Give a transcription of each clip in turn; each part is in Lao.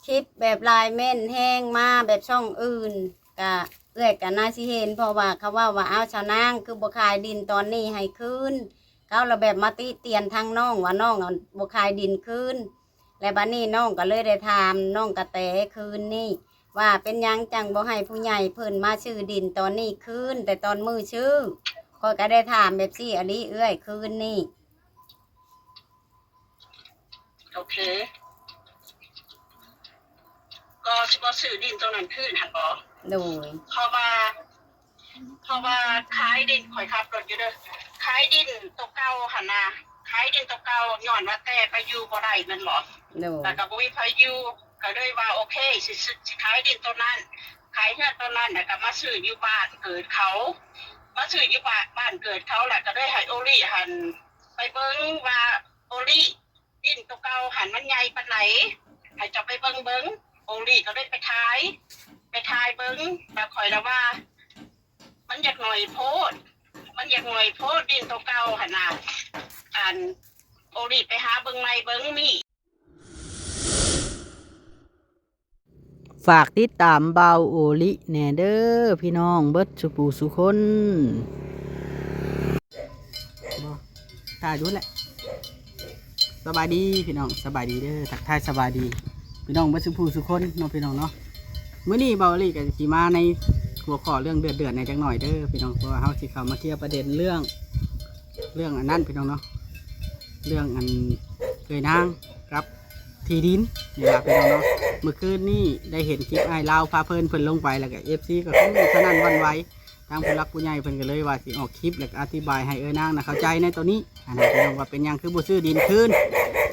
ຄລິບແບບຫຼາຍເມັ້ນແຮງມາແບບຊ່ອງອື່ນ ກະເອື້ອຍກະໜ້າຊິເຫັນ ເພາະວ່າເຂົາເວົ້າວ່າ ອ້າວ ຊາວນາງຄືບໍ່ຂາຍດິນຕອນນີ້ໃຫ້ຄືນ ເຂົາລະແບບມາຕິຕຽນທາງນ້ອງວ່າ ນ້ອງ ອັນ ບໍ່ຂາຍດິນຄືນ. ແລະບັດນີ້ນ້ອງກໍເລີຍໄດ້ຖາມນ້ອງກະແຕຄືນນີ້ວ່າ ເປັນຫຍັງຈັ່ງບໍ່ໃຫ້ຜູ້ໃຫຍ່ເພິ່ນມາຊື້ດິນຕອນນີ້ຄືນ ແຕ່ຕອນມື້ຊື້? ຂ້ອຍກໍໄດ້ຖາມແບບຊີ້ອີ່ຫຼີເອື້ອຍ ຄືນນີ້. ໂອເຄ ກໍຊິບໍ່ຊື້ດິນໂຕນັ້ນຄືນຫັ້ນບໍ? ໂດຍ ເພາະວ່າ ເພາະວ່າຂາຍດິນ ຂ້ອຍຂັບລົດຢູ່ເດີ ຂາຍດິນໂຕເກົ່າຫັ້ນນະ ຂາຍດິນໂຕເກົ່າ ຍ້ອນວ່າແຕ່ໄປຢູ່ບໍ່ໄດ້ແມ່ນບໍ? ໂດຍ ແລ້ວກໍບໍ່ມີໃຜຢູ່ ກໍເລີຍວ່າ ໂອເຄ ຊິ ຊິ ຊິຂາຍດິນໂຕນັ້ນ ຂາຍເຮືອນໂຕນັ້ນ ແລ້ວກໍມາຊື້ຢູ່ບ້ານເກີດເຂົາ ມາຊື້ຢູ່ບ້ານ ບ້ານເກີດເຂົາ ແລ້ວກໍເລີຍໃຫ້ໂອລິຫັ້ນໄປເບິ່ງວ່າ ໂອລິ ດິນໂຕເກົ່າຫັ້ນມັນໃຫຍ່ປານໃດ ໃຫ້ເຈົ້າໄປເບິ່ງເບິ່ງ. ໂອລິກໍເລີຍໄປຖ່າຍ ໄປຖ່າຍເບິ່ງ ແລ້ວຂ້ອຍລະວ່າ ມັນຢາກໜ້ອຍໂພດ ມັນຢາກໜ້ອຍໂພດ ດິນໂຕເກົ່າຫັ້ນນະ ອັນ ໂອລິໄປຫາເບິ່ງໃໝ່ເບິ່ງມີ ຝາກຕິດຕາມບ່າວໂອລິແດ່ເດີພີ່ນ້ອງເບິດສູ່ຜູ້ສູ່ຄົນ. ບໍ່ ຖ່າຍໂດນແຫຼະ. ສະບາຍດີພີ່ນ້ອງ ສະບາຍດີເດີ ທັກທາຍສະບາຍດີພີ່ນ້ອງເບິດສູ່ຜູ້ສູ່ຄົນເນາະ ພີ່ນ້ອງເນາະ. ມື້ນີ້ບ່າວໂອລິກໍຊິມາໃນຫົວຂໍ້ເລື່ອງເດືອດໆແດ່ຈັກໜ້ອຍເດີພີ່ນ້ອງ ເພາະວ່າເຮົາຊິເຂົ້າມາເຄລຍປະເດັນເລື່ອງ ເລື່ອງອັນນັ້ນພີ່ນ້ອງເນາະ ເລື່ອງອັນເອື້ອຍນາງກັບທີ່ດິນນີ້ລະພີ່ນ້ອງເນາະ. ມື້ຄືນນີ້ໄດ້ເຫັນຄລິບອ້າຍລາວພາເພີນເພິ່ນລົງໄປ ແລ້ວກໍເອັຟຊີກໍຄືສະໜັ່ນຫວັ່ນໄຫວ ທາງຜູ້ຫຼັກຜູ້ໃຫຍ່ເພິ່ນກໍເລີຍວ່າຊິອອກຄລິບ ແລ້ວກໍອະທິບາຍໃຫ້ເອື້ອຍນາງນະເຂົ້າໃຈໃນໂຕນີ້ຫັ້ນນະພີ່ນ້ອງ ວ່າເປັນຫຍັງຄືບໍ່ຊື້ດິນຄືນ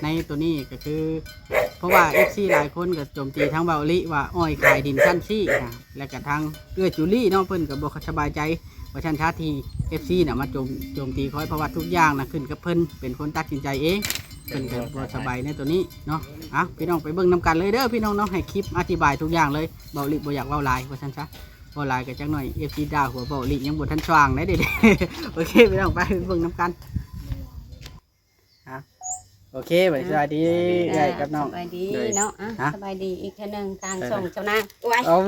ໃນໂຕນີ້. ກໍຄື ເພາະວ່າເອັຟຊີຫຼາຍຄົນກໍໂຈມຕີທາງບ່າວໂອລິວ່າອ້ອຍຂາຍດິນຊັ້ນຊີ້ນະ ແລ້ວກໍທາງເອື້ອຍຈູລີເນາະ ເພິ່ນກໍບໍ່ສະບາຍໃຈ ວ່າຊັ້ນຊະ ທີ່ເອັຟຊີນະມາໂຈມ ໂຈມຕີຂ້ອຍ ເພາະວ່າທຸກຢ່າງນະຂຶ້ນກັບເພິ່ນ ເປັນຄົນຕັດສິນໃຈເອງ ເພິ່ນກໍບໍ່ສະບາຍໃນໂຕນີ້ເນາະ. ເອົາ ພີ່ນ້ອງໄປເບິ່ງນຳກັນເລີຍເດີພີ່ນ້ອງເນາະ ໃຫ້ຄລິບອະທິບາຍທຸກຢ່າງເລີຍ. ບ່າວໂອລິບໍ່ຢາກເວົ້າຫຼາຍວ່າຊັ້ນຊະ ເວົ້າຫຼາຍກໍຈັກໜ້ອຍເອັຟຊີດ່າຫົວ ບ່າວໂອລິຍັງບໍ່ທັນສວ່າງໄດ໋ເດ້. ໂອເຄ ພີ່ນ້ອງ ໄປເບິ່ງນຳກັນ. ອ່ະ ໂອເຄ ບັດນີ້ ອ່າ ສະບາຍດີ ສະບາຍດີ ເອື້ອຍກັບນ້ອງ ສະບາຍດີເນາະ. ອ່ະ ສະບາຍດີອີກເທື່ອໜຶ່ງ ທາງ ເອີ ຊ່ອງເຈົ້ານາງ. ໂອ້ຍ ເອົ້າ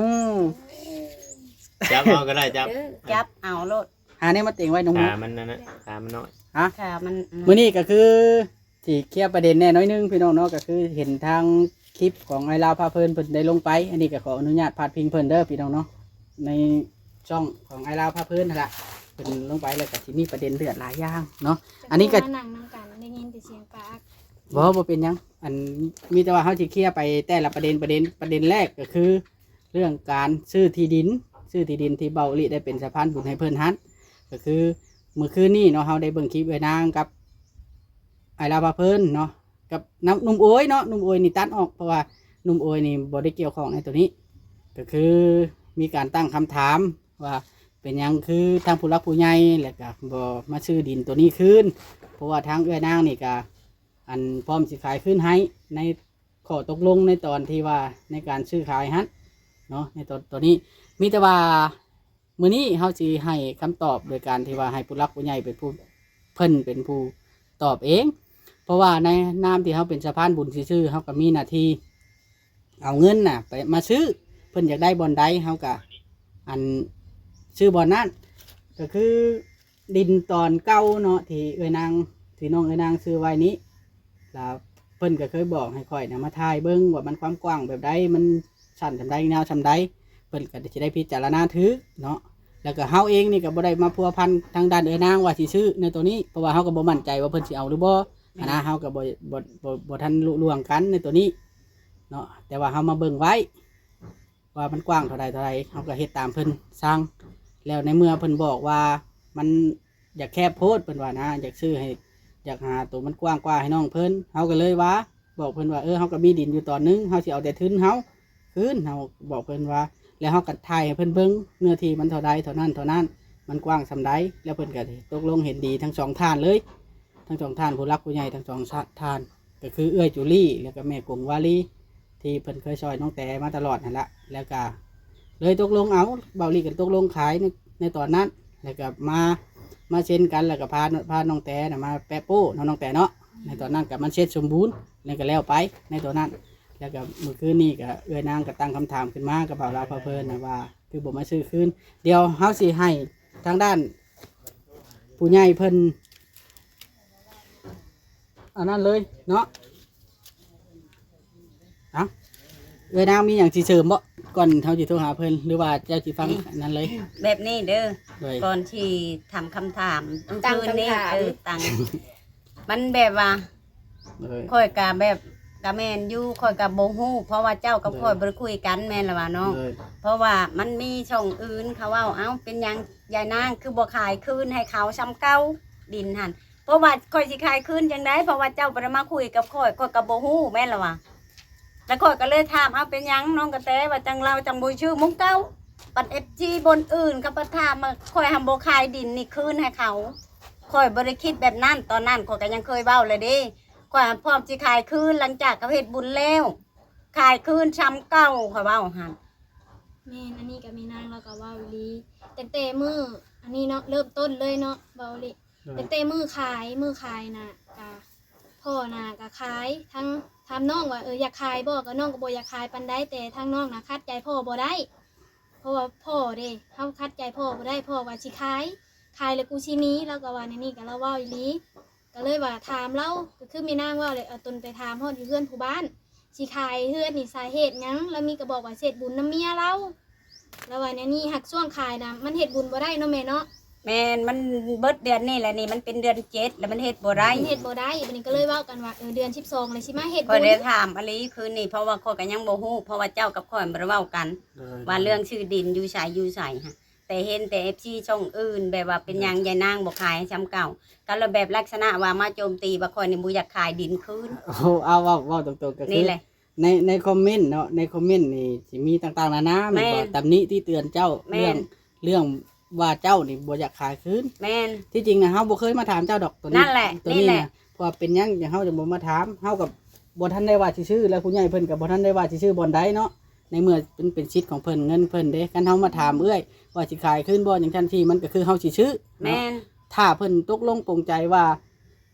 ຈັບເອົາກໍໄດ້ ຈັບ ເອີ ຈັບເອົາໂລດ ຫາແນວມາເຕັງໄວ້ໜຸ່ມ ຂາມັນນັ້ນນະ ຂາມັນນ້ອຍ ຮະ ຂາມັນ ມື້ນີ້ກໍຄືຊິເຄລຍປະເດັນແດ່ໜ້ອຍໜຶ່ງພີ່ນ້ອງເນາະ ກໍຄືເຫັນທາງຄລິບຂອງອ້າຍລາວພາເພີນເພິ່ນໄດ້ລົງໄປ ອັນນີ້ກໍຂໍອະນຸຍາດພາດພິງເພິ່ນເດີພີ່ນ້ອງເນາະ ໃນຊ່ອງຂອງອ້າຍລາວພາເພີນຫັ້ນລະ ເພິ່ນລົງໄປແລ້ວກໍຊິມີປະເດັນເດືອດຫຼາຍຢ່າງເນາະ. ອັນນີ້ກໍມານັ່ງນຳກັນ ໄດ້ຍິນແຕ່ສຽງປາກ. ບໍ່ ບໍ່ເປັນຫຍັງ ອັນ ມີແຕ່ວ່າເຮົາຊິເຄລຍໄປແຕ່ລະປະເດັນ ປະເດັນ ປະເດັນແລກກໍຄືເລື່ອງການຊື້ທີ່ດິນ ຊື້ທີ່ດິນທີ່ເບົາອີ່ຫຼີໄດ້ເປັນສະພານບຸນໃຫ້ເພິ່ນຫັ້ນ ກໍຄືມື້ຄືນນີ້ເນາະ ເຮົາໄດ້ເບິ່ງຄລິບເອື້ອຍນາງກັບອ້າຍລາວພາເພີນເນາະ ກັບນຳໜຸ່ມໂອຍເນາະ ໜຸ່ມໂອຍນີ້ຕັດອອກ ເພາະວ່າໜຸ່ມໂອຍນີ້ບໍ່ໄດ້ກ່ຽວຂ້ອງໃນໂຕນີ້ ກໍຄືມີການຕັ້ງຄຳຖາມ ວ່າເປັນຫຍັງຄືທາງຜູ້ຫຼັກຜູ້ໃຫຍ່ ແລ້ວກະບໍ່ມາຊື້ດິນໂຕນີ້ຄືນ ເພາະວ່າທາງເອື້ອຍນາງນີ້ກະ ອັນ ພ້ອມຊິຂາຍຄືນໃຫ້ ໃນຂໍ້ຕົກລົງໃນຕອນທີ່ວ່າໃນການຊື້ຂາຍຫັ້ນເນາະ ໃນຕອນ ຕອນນີ້ ມີແຕ່ວ່າມື້ນີ້ເຮົາຊິໃຫ້ຄຳຕອບໂດຍການທີ່ວ່າໃຫ້ຜູ້ຫຼັກຜູ້ໃຫຍ່ເປັນຜູ້ ເພິ່ນເປັນຜູ້ຕອບເອງ ເພາະວ່າໃນນາມທີ່ເຮົາເປັນສະພານບຸນຊື່ໆ ເຮົາກໍມີໜ້າທີ່ ເອົາເງິນນະໄປ ມາຊື້ ເພິ່ນຢາກໄດ້ບ່ອນໃດ ເຮົາກະ ອັນ ຊື້ບ່ອນນັ້ນ ກໍຄືດິນຕອນເກົ່າເນາະ ທີ່ເອື້ອຍນາງ ທີ່ນ້ອງເອື້ອຍນາງຊື້ໄວ້ນີ້ ລະເພິ່ນກໍເຄີຍບອກໃຫ້ຂ້ອຍນະ ມາຖ່າຍເບິ່ງວ່າມັນຄວາມກວ້າງແບບໃດ ມັນສັ້ນສ່ຳໃດ ຍາວສ່ຳໃດ ເພິ່ນກໍຊິໄດ້ພິຈາລະນາຖືກເນາະ. ແລ້ວກໍເຮົາເອງນີ້ກໍບໍ່ໄດ້ມາພົວພັນທາງດ້ານເອື້ອຍນາງວ່າຊິຊື້ໃນໂຕນີ້ ເພາະວ່າເຮົາກໍບໍ່ໝັ້ນໃຈວ່າເພິ່ນຊິເອົາຫຼືບໍ່ຫັ້ນນະ ເຮົາກໍບໍ່ ບໍ່ ບໍ່ ບໍ່ທັນລຸລ່ວງກັນໃນໂຕນີ້ ເນາະ ແຕ່ວ່າເຮົາມາເບິ່ງໄວ້ວ່າມັນກວ້າງເທົ່າໃດເທົ່າໃດ ເຮົາກໍເຮັດຕາມເພິ່ນສັ່ງ. ແລ້ວໃນເມື່ອເພິ່ນບອກວ່າມັນຢາກແຄບໂພດ ເພິ່ນວ່ານະ ຢາກຊື້ໃຫ້ ຢາກຫາໂຕມັນກວ້າງກວ່າໃຫ້ນ້ອງເພິ່ນ ເຮົາກໍເລີຍວ່າ ບອກເພິ່ນວ່າ ເອີ ເຮົາກໍມີດິນຢູ່ຕອນໜຶ່ງ ເຮົາຊິເອົາແຕ່ທຶນເຮົາຄືນ ເຮົາບອກເພິ່ນວ່າ ແລ້ວເຮົາກໍຖ່າຍໃຫ້ເພິ່ນເບິ່ງເນື້ອທີ່ມັນເທົ່າໃດ ເທົ່ານັ້ນ ເທົ່ານັ້ນ ມັນກວ້າງສ່ຳໃດ ແລ້ວເພິ່ນກໍຕົກລົງເຫັນດີທັງສອງທ່ານເລີຍ ທັງສອງທ່ານ ຜູ້ຫຼັກຜູ້ໃຫຍ່ທັງສອງທ່ານ ກໍຄືເອື້ອຍຈູລີ ແລ້ວກໍແມ່ກົງວາລີ ທີ່ເພິ່ນເຄີຍຊ່ອຍນ້ອງແຕມາຕະຫຼອດຫັ້ນລະ ແລ້ວກໍເລີຍຕົກລົງເອົາ ເບົາລີກໍຕົກລົງຂາຍໃນ ໃນຕອນນັ້ນ ແລ້ວກໍມາ ມາເຊັນກັນ ແລ້ວກໍພາ ພານ້ອງແຕນະມາແປະໂປ້ເນາະ ນ້ອງແຕເນາະ ໃນຕອນນັ້ນກໍມັນເສັດສົມບູນ ແລ້ວກໍແລ້ວໄປໃນຕອນນັ້ນ. ແລ້ວກໍມື້ຄືນນີ້ກໍເອື້ອຍນາງກໍຕັ້ງຄຳຖາມຂຶ້ນມາກັບບ່າວລາວພາເພີນນະວ່າ ຄືບໍ່ມາຊື້ຄືນ. ດຽວເຮົາຊິໃຫ້ທາງດ້ານຜູ້ໃຫຍ່ເພິ່ນ ອັນນັ້ນເລີຍເນາະ. ເອົ້າ ເອື້ອຍນາງມີຫຍັງຊິເສີມບໍ່? ກ່ອນເຮົາຊິໂທຫາເພິ່ນ ຫຼືວ່າເຈົ້າຊິຟັງອັນນັ້ນເລີຍ? ແບບນີ້ເດີ ໂດຍ ກ່ອນທີ່ຖາມຄຳຖາມ ຕັ້ງ ຄືນນີ້ ຄຳຖາມ ເອີ ຕັ້ງ ມັນແບບວ່າ ໂດຍ ຂ້ອຍກະແບບ ກະແມ່ນຢູ່ ຂ້ອຍກະບໍ່ຮູ້ ເພາະວ່າເຈົ້າກັບ ໂດຍ ຂ້ອຍບໍ່ໄດ້ຄຸຍກັນ ແມ່ນລະວ່ານ້ອງ ໂດຍ ເພາະວ່າມັນມີຊ່ອງອື່ນເຂົາເວົ້າ ເອົ້າ ເປັນຫຍັງຍາຍນາງຄືບໍ່ຂາຍຄືນໃຫ້ເຂົາຊ່ຳເກົ່າ ດິນຫັ້ນ? ເພາະວ່າຂ້ອຍຊິຂາຍຄືນຈັ່ງໃດ ເພາະວ່າເຈົ້າບໍ່ໄດ້ມາຄຸຍກັບຂ້ອຍ ຂ້ອຍກໍບໍ່ຮູ້ແມ່ນລະວ່າ. ແລ້ວຂ້ອຍກໍເລີຍຖາມ ເອົາ ເປັນຫຍັງນ້ອງກະແຕວ່າຈັ່ງ ລາວຈັ່ງບໍ່ຊື້ໝົງເກົ່າ? ບັດເອັຟຊີບ່ອນອື່ນເຂົາໄປຖາມວ່າ ຂ້ອຍຫັ້ນບໍ່ຂາຍດິນນີ້ຄືນໃຫ້ເຂົາ. ຂ້ອຍບໍ່ໄດ້ຄິດແບບນັ້ນ ຕອນນັ້ນຂ້ອຍກໍຍັງເຄີຍເວົ້າແລ້ວເດ້ ຂ້ອຍພ້ອມຊິຂາຍຄືນ ຫຼັງຈາກເຂົາເຮັດບຸນແລ້ວ ຂາຍຄືນຊ່ຳເກົ່າ ຂ້ອຍເວົ້າຫັ້ນ. ແມ່ນ ອັນນີ້ກໍແມ່ນາງລາວກໍເວົ້າອີ່ຫຼີ ຕັ້ງແຕ່ມື້ອັນນີ້ເນາະ ເລີ່ມຕົ້ນເລີຍເນາະ ເວົ້າອີ່ຫຼີ ໂດຍ ຕັ້ງແຕ່ມື້ຂາຍ ມື້ຂາຍນະ ກະພໍ່ນະກະຂາຍ ທັງ ຖາມນ້ອງວ່າ ເອີ ຢາກຂາຍບໍ່ ກະນ້ອງກໍບໍ່ຢາກຂາຍປານໃດ ແຕ່ທາງນ້ອງນະຂັດໃຈພໍ່ບໍ່ໄດ້ ເພາະວ່າພໍ່ເດ້ ເຮົາຂັດໃຈພໍ່ບໍ່ໄດ້ ພໍ່ວ່າຊິຂາຍ ຂາຍແລ້ວກູຊິໜີ ລາວກໍວ່າແນວນີ້ ກະລາວເວົ້າອີ່ຫຼີ. ກໍເລີຍວ່າຖາມລາວ ກໍຄືແມ່ນາງເວົ້າແຫຼະ ເອົາຕົນໄປຖາມຮອດຢູ່ເຮືອນຜູ້ບ້ານ ຊິຂາຍເຮືອນນີ້ສາເຫດຫຍັງ ລາວມີກໍບອກວ່າເຮັດບຸນນຳເມຍລາວ ລາວວ່າແນວນີ້ ຫາກຊ່ວງຂາຍນະ ມັນເຮັດບຸນບໍ່ໄດ້ເນາະແມ່ເນາະ. ແມ່ນ ມັນເບິດເດືອນນີ້ແຫຼະນີ້ ມັນເປັນເດືອນເຈັດ ແລ້ວມັນເຮັດບໍ່ໄດ້ ມັນເຮັດບໍ່ໄດ້ ບັດນີ້ກໍເລີຍເວົ້າກັນວ່າ ເອີ ເດືອນສິບສອງແລ້ວຊິມາເຮັດບຸນ. ຂ້ອຍໄດ້ຖາມອີ່ຫຼີຄືນນີ້ ເພາະວ່າຂ້ອຍກໍຍັງບໍ່ຮູ້ ເພາະວ່າເຈົ້າກັບຂ້ອຍບໍ່ໄດ້ເວົ້າກັນ ໂດຍ ວ່າເລື່ອງຊື້ດິນຢູ່ໃສຢູ່ໃສຫັ້ນ. ແຕ່ເຫັນແຕ່ເອັຟຊີຊ່ອງອື່ນ ແບບວ່າເປັນຫຍັງ ໂດຍ ຍາຍນາງບໍ່ຂາຍໃຫ້ຊ່ຳເກົ່າ ກໍເລີຍແບບລັກສະນະວ່າມາໂຈມຕີວ່າຂ້ອຍນີ້ບໍ່ຢາກຂາຍດິນຄືນ. ໂອ້ ເອົາ ເວົ້າ ເວົ້າຕົງໆ ກໍຄື ນີ້ແຫຼະ ໃນ ໃນຄອມເມັນເນາະ ໃນຄອມເມັນນີ້ຊິມີຕ່າງໆນານາ ແມ່ນ ແມ່ນບໍ່? ຕຳໜິຕິເຕືອນເຈົ້າ ແມ່ນ ເລື່ອງ ເລື່ອງວ່າເຈົ້ານີ້ບໍ່ຢາກຂາຍຄືນ. ແມ່ນ ທີ່ຈິງນະ ເຮົາບໍ່ເຄີຍມາຖາມເຈົ້າດອກ ໂຕນີ້ ນັ້ນແຫຼະ ໂຕນີ້ ນີ້ແຫຼະ ນະ ເພາະວ່າເປັນຫຍັງເຮົາຈຶ່ງບໍ່ມາຖາມ ເຮົາກໍບໍ່ທັນໄດ້ວ່າຊິຊື້ ແລ້ວຜູ້ໃຫຍ່ເພິ່ນກໍບໍ່ທັນໄດ້ວ່າຊິຊື້ບ່ອນໃດເນາະ. ໃນເມື່ອມັນເປັນສິດຂອງເພິ່ນ ເງິນເພິ່ນເດ້ ຄັນເຮົາມາຖາມເອື້ອຍວ່າຊິຂາຍຄືນບໍ່ ຈັ່ງຊັ້ນຊີ້ ມັນກໍຄືເຮົາຊິຊື້ເນາະ. ແມ່ນ ຖ້າເພິ່ນຕົກລົງປົງໃຈວ່າ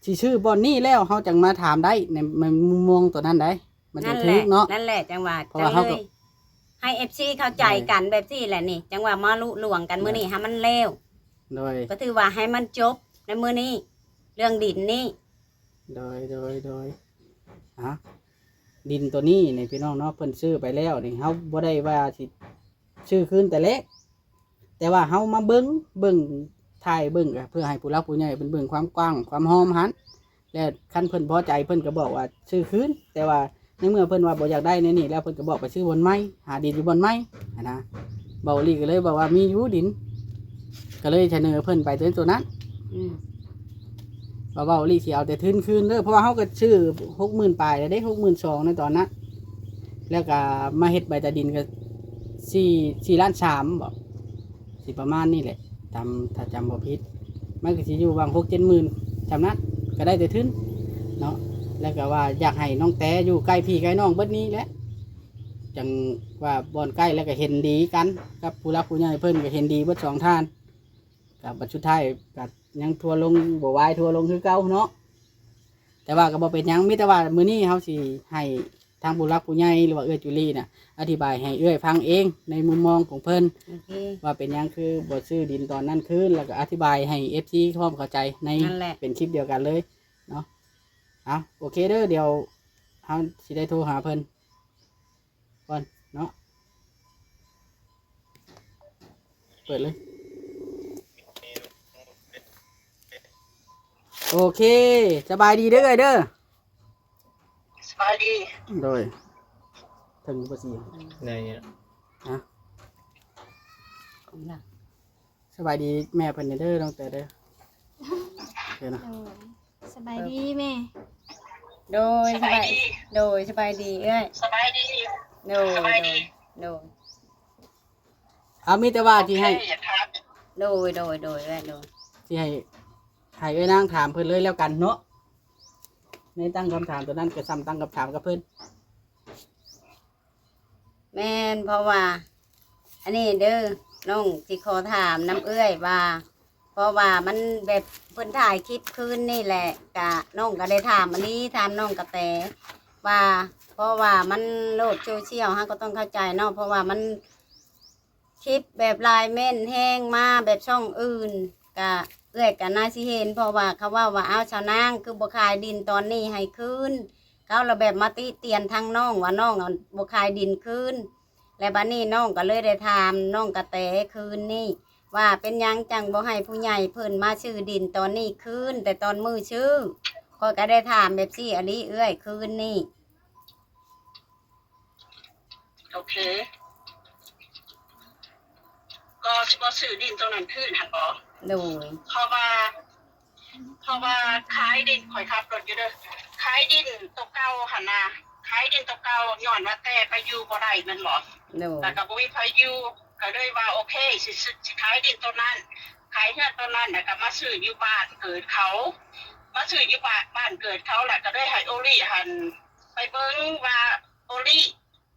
ຊິຊື້ບ່ອນນີ້ແລ້ວ ເຮົາຈັ່ງມາຖາມໄດ້ ໃນ ໃນມຸມມອງຕົວນັ້ນໄດ໋ ມັນຈັ່ງຖືກເນາະ. ນັ້ນແຫຼະ ຈັ່ງວ່າ ເພາະວ່າເຮົາກໍ ຈັ່ງເລີຍໃຫ້ເອັຟຊີເຂົ້າໃຈກັນແບບຊີ້ແຫຼະນີ້ ຈັ່ງວ່າມາລຸຫຼວງກັນມື້ນີ້ໃຫ້ມັນແລ້ວ ໂດຍ ກໍຖືວ່າໃຫ້ມັນຈົບໃນມື້ນີ້ ເລື່ອງດິນນີ້. ໂດຍ ໂດຍ ໂດຍ ອາ ດິນໂຕນີ້ນີ້ພີ່ນ້ອງເນາະ ເພິ່ນຊື້ໄປແລ້ວນີ້ ເຮົາບໍ່ໄດ້ວ່າຊິຊື້ຄືນແຕ່ແລກ ແຕ່ວ່າເຮົາມາເບິ່ງ ເບິ່ງ ຖ່າຍເບິ່ງ ກໍເພື່ອໃຫ້ຜູ້ຫຼັກຜູ້ໃຫຍ່ເພິ່ນເບິ່ງຄວາມກວ້າງຄວາມຮອມຫັ້ນ ແລ້ວຄັນເພິ່ນພໍໃຈເພິ່ນກໍບອກວ່າຊື້ຄືນ ແຕ່ວ່າໃນເມື່ອເພິ່ນວ່າບໍ່ຢາກໄດ້ແນວນີ້ແລ້ວ ເພິ່ນກໍບອກໄປຊື້ບ່ອນໃໝ່ ຫາດິນຢູ່ບ່ອນໃໝ່ຫັ້ນນະ. ເບົາຫຼີກໍເລີຍບອກວ່າມີຢູ່ດິນ ກໍເລີຍສະເໜີເພິ່ນໄປໂຕນັ້ນ ອືມ ວ່າເບົາຫຼີຊິເອົາແຕ່ທຶນຄືນເດີ ເພາະວ່າເຮົາກໍຊື້ຫົກໝື່ນປາຍແລ້ວເດ້ ຫົກໝື່ນສອງໃນຕອນນັ້ນ ແລ້ວກໍມາເຮັດໃບຕາດິນກໍສີ່ ສີ່ລ້ານສາມບໍ ຊິປະມານນີ້ແຫຼະ ຕາມ ຖ້າຈຳບໍ່ຜິດ ມັນກໍຊິຢູ່ຫວ່າງຫົກເຈັດໝື່ນ ຊ່ຳນັ້ນ ກໍໄດ້ແຕ່ທຶນເນາະ. ແລ້ວກໍວ່າຢາກໃຫ້ນ້ອງແຕຢູ່ໃກ້ພີ່ໃກ້ນ້ອງເບິດນີ້ແຫຼະ ຈັ່ງວ່າບ່ອນໃກ້ ແລ້ວກໍເຫັນດີກັນກັບຜູ້ຫຼັກຜູ້ໃຫຍ່ເພິ່ນ ກໍເຫັນດີເບິດສອງທ່ານ ກໍບັດສຸດທ້າຍກໍຍັງທົວລົງ ບໍ່ວາຍທົວລົງຄືເກົ່າເນາະ. ແຕ່ວ່າກໍບໍ່ເປັນຫຍັງ ມີແຕ່ວ່າມື້ນີ້ເຮົາຊິໃຫ້ທາງຜູ້ຫຼັກຜູ້ໃຫຍ່ ຫຼືວ່າເອື້ອຍຈູລີນະ ອະທິບາຍໃຫ້ເອື້ອຍຟັງເອງ ໃນມຸມມອງຂອງເພິ່ນ ໂອເຄ ວ່າເປັນຫຍັງຄືບໍ່ຊື້ດິນຕອນນັ້ນຄືນ ແລ້ວກໍອະທິບາຍໃຫ້ເອັຟຊີພ້ອມເຂົ້າໃຈໃນ ນັ້ນແຫຼະ ເປັນຄລິບດຽວກັນເລີຍເນາະ. ເອົາ ໂອເຄເດີ ດຽວເຮົາຊິໄດ້ໂທຫາເພິ່ນ ກ່ອນເນາະ ເປີດເລີຍ. ໂອເຄ ສະບາຍດີເດີເອື້ອຍເດີ ສະບາຍດີ ໂດຍ ເຖິງຢູ່ບໍ່ຊິ ໄດ້ນີ້ລະ ຮະ ສະບາຍດີແມ່ເພິ່ນເດີ ນ້ອງແຕເດີ ເດີນະ ໂດຍ ສະບາຍດີແມ່ ໂດຍ ສະບາຍ ສະບາຍດີ ໂດຍ ສະບາຍດີເອື້ອຍ ສະບາຍດີ ໂດຍ ສະບາຍດີ ໂດຍ ໂດຍ ເອົາ ມີແຕ່ວ່າທີ່ໃຫ້ ໂອເຄ ຢາກຖາມ ໂດຍ ໂດຍ ໂດຍ ເອື້ອຍ ໂດຍ ທີ່ໃຫ້ ໃຫ້ເອື້ອຍນາງຖາມເພິ່ນເລີຍແລ້ວກັນເນາະ ໃນຕັ້ງຄຳຖາມຕົວນັ້ນ ກໍຊ່ຳຕັ້ງຄຳຖາມກັບເພິ່ນ. ແມ່ນ ເພາະວ່າ ອັນນີ້ເດີ ນ້ອງຊິຂໍຖາມນຳເອື້ອຍວ່າ ເພາະວ່າມັນແບບເພິ່ນຖ່າຍຄລິບຄືນນີ້ແຫຼະ ກະ ນ້ອງກໍໄດ້ຖາມອັນນີ້ ຖາມນ້ອງກະແຕວ່າ ເພາະວ່າມັນໂລກໂຊຊຽວ ເຮົາກໍຕ້ອງເຂົ້າໃຈເນາະ ເພາະວ່າມັນ ຄລິບແບບຫຼາຍເມັ້ນແຮງມາແບບຊ່ອງອື່ນ ກະເອື້ອຍກະໜ້າຊິເຫັນ ເພາະວ່າເຂົາເວົ້າວ່າ ອ້າວ ສາວນາງ ຄືບໍ່ຂາຍດິນຕອນນີ້ໃຫ້ຄືນ ເຂົາລະແບບມາຕິຕຽນທາງນ້ອງວ່າ ນ້ອງ ອັນ ບໍ່ຂາຍດິນຄືນ ແລະ ບາດນີ້ນ້ອງກໍເລີຍໄດ້ຖາມນ້ອງກະແຕຄືນນີ້ວ່າ ເປັນຫຍັງຈັ່ງບໍ່ໃຫ້ຜູ້ໃຫຍ່ເພິ່ນມາຊື້ດິນຕອນນີ້ຄືນ ແຕ່ຕອນມື້ຊື້ ຂ້ອຍກໍໄດ້ຖາມແບບຊີ້ອີ່ຫຼີເອື້ອຍ ຄືນນີ້. ໂອເຄ ກໍຊິບໍ່ຊື້ດິນໂຕນັ້ນຄືນຫັ້ນບໍ? ໂດຍ ເພາະວ່າ ເພາະວ່າຂາຍດິນ ຂ້ອຍຂັບລົດຢູ່ເດີ ຂາຍດິນໂຕເກົ່າຫັ້ນນະ ຂາຍດິນໂຕເກົ່າ ຍ້ອນວ່າແຕ່ໄປຢູ່ບໍ່ໄດ້ແມ່ນບໍ? ໂດຍ ແລ້ວກໍບໍ່ມີໃຜຢູ່ ກໍເລີຍວ່າ ໂອເຄ ຊິ ຊິ ຊິຂາຍດິນໂຕນັ້ນ ຂາຍເຮືອນໂຕນັ້ນ ແລ້ວກໍມາຊື້ຢູ່ບ້ານເກີດເຂົາ ມາຊື້ຢູ່ບ້ານ ບ້ານເກີດເຂົາ ແລ້ວກໍເລີຍໃຫ້ໂອລີຫັ້ນ ໄປເບິ່ງວ່າ ໂອລີ